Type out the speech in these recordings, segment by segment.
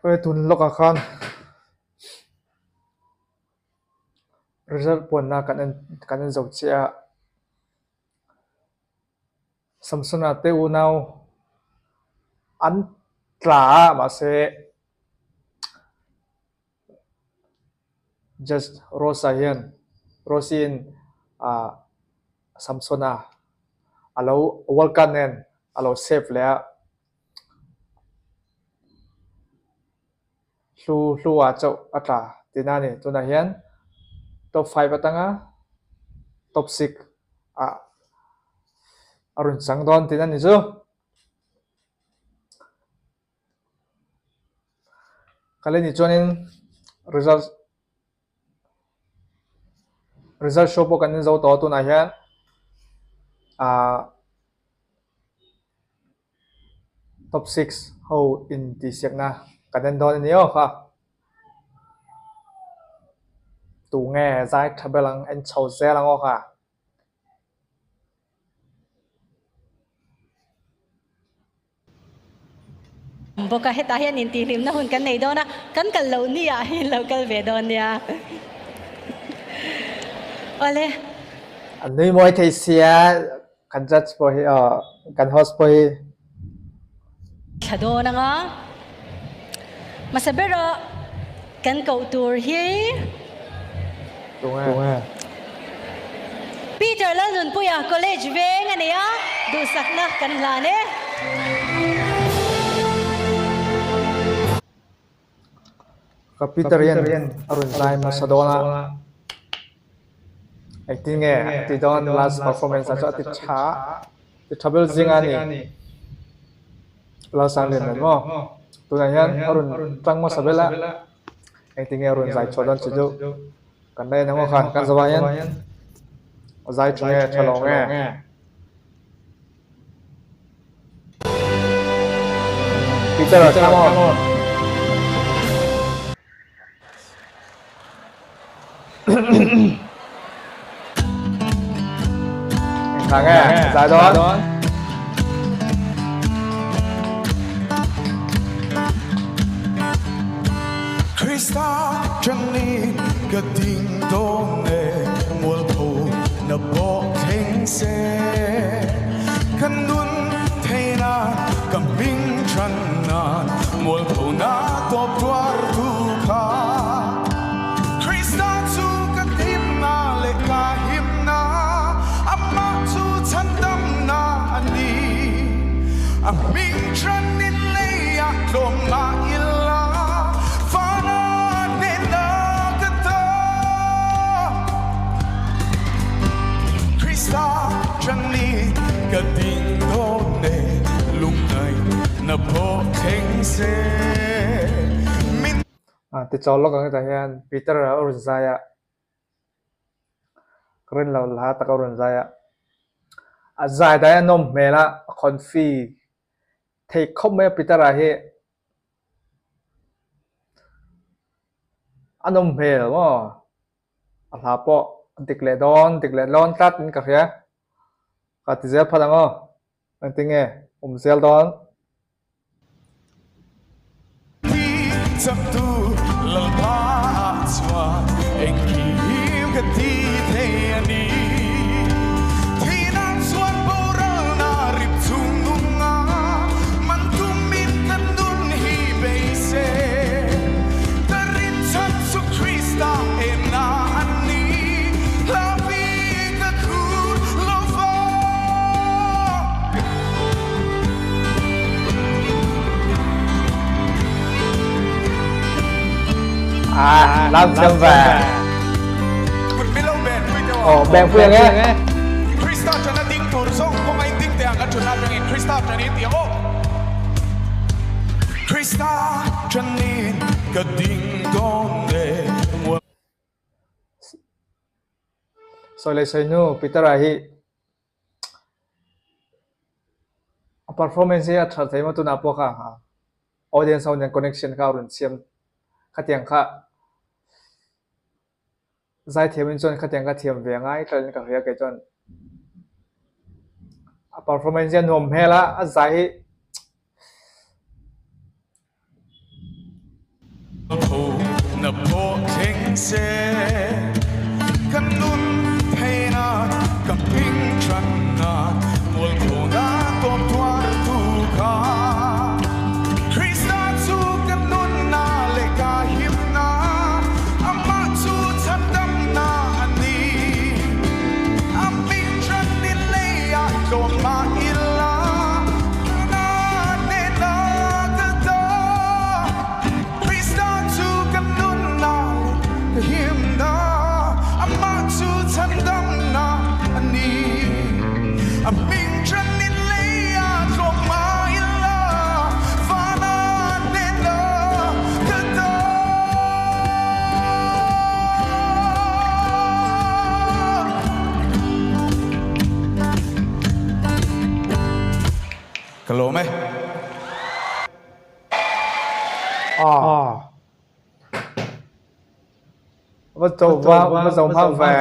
Hei tun lawkah khan result puanna kan en kan en zo chiah a Samsona te unau an tla a mahse Just Rosa hian Rosy-in ah Samsona a lo World Cup nen a lo save leh a. Hlu hlu ah chauh a tla tihna a ni. Tunah hian top 5 atanga top 6 ah a rawn chang dawn tihna a ni chu. Kale ni chuanin result result show pawh kan en zo tawh a tunah hian ah top 6 ho intihsiakna kan en dawn a ni aw kha. Tunge zai tha ber ang en chho zel ang aw kha. Bawk a, hetah hian intihhlimna hun kan nei dawn a, kan kal loh ni ah hi lo kal ve dawn nia. Awle. An nui mawi thei sia kan judge pawh hi aw kan host pawh hi. Thla dawn anga hmasa bera kan koh tur hi. Tunge? Peter Lalnunpuia College veng a nei a, duhsakna kan hlan e. Ka Peter hian a rawn zai hmasa dawn a, engtin nge a ti dawn last performance ah chuan a ti tha ti tha ber zing a ni. Lalsanglian nen maw? Tunah hian a rawn tang hmasa vel a. Engtin nge rawn zai chhuah dawn chi chu kan la en ang aw khan kan zawah hian zai tha nge tha lo nge. Peter a thlang aw. Engthla nge zai dawn. Krista changin ka ding dawn e mualpho na pawh thleng se Ka nun theihna ka hming than nan mualpho na tawp tuar tu kha Krista chu ka hlimna leh ka himna Amah chu chhandamna a ni. A hming thanin leiah tlawm mah ila Vana hnehna ka ta. Krista thanin ka ding dawn e Lungngai na pawh thleng se Min Tichawl lawk ang hetah hian Peter a rawn zai a. Ka rin lo la tak a rawn zai a. A zai dai a nawm hmel a, a confi thei khawp mai a Peter a hi. A nawm hmel maw? A hla pawh a dik leh dawn, dik leh dawn tlat in ka hria. Ka ti zel phat ang aw. Engtinge awm zel dawn? Chaktu Lalpa ah chuan engkim ka ti thei a ni. Thihna chuan boralna rip chung nunga man tumin ka nun hi beise. Ka rinchhan chu Krista enna a ni. Hlavi ka khur lo va. À, lam thiam ve. Ồ, beng pui ang e. Krista chana ding tur zawng kawng a in ding teh ang a thuna atangin Krista chanin ti ang aw. Krista chanin ka ding dawn e. Sawi leh sawi hnu Peter-a hi A performance hi a tha thei maw tunah pawh kha audience ho nen connection kha a rawn siam khatiang kha zaithiam in chuan khatiang kha thiam ve ngai tlat in ka hria kei chuan a performance hi a nuam hmel a a zai hi. na pawh thleng se Ka nun theih nan ka hming that nan Mualphona tawp tuar tu kha Krista chu ka nunna leh ka himna Amah chu chhandamna a ni A hming that ni leiah tlawm mah ila Na hnehna ka ta Krista chu ka nunna leh ka himna, Amah chu chhandamna a ni. A hming chanin leiah tlawm mah ila, Vana hnehna ka ta. Ka lawm e. A va cho va va zo hma ve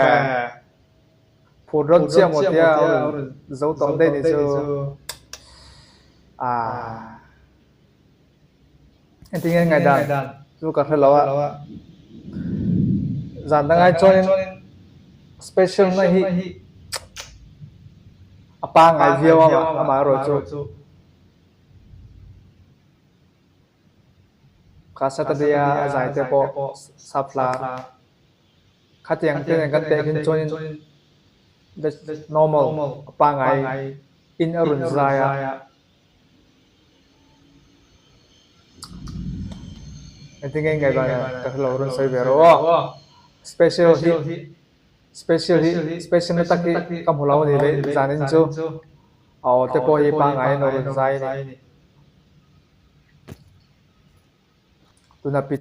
phur rawn chiah maw tia a rawn zo tawh daih ni chu a engtin nge ngaihdan chu ka hre lo a zan dangai chuanin special na hi a pangngai viau a amaherawhchu. Kha Saturday a a zai te pawh sap hla khatiang te nen kan teh hin chuanin that's normal a pangngai in a rawn zai a. Engtin nge ngaihdan ka hre lo rawn sawi ve rawh aw. Special hi special hi special na tak hi ka hmu lo a ni leh zanin chu. Aw te pawh hi pangngai in a rawn zai a ni. Tuna pi.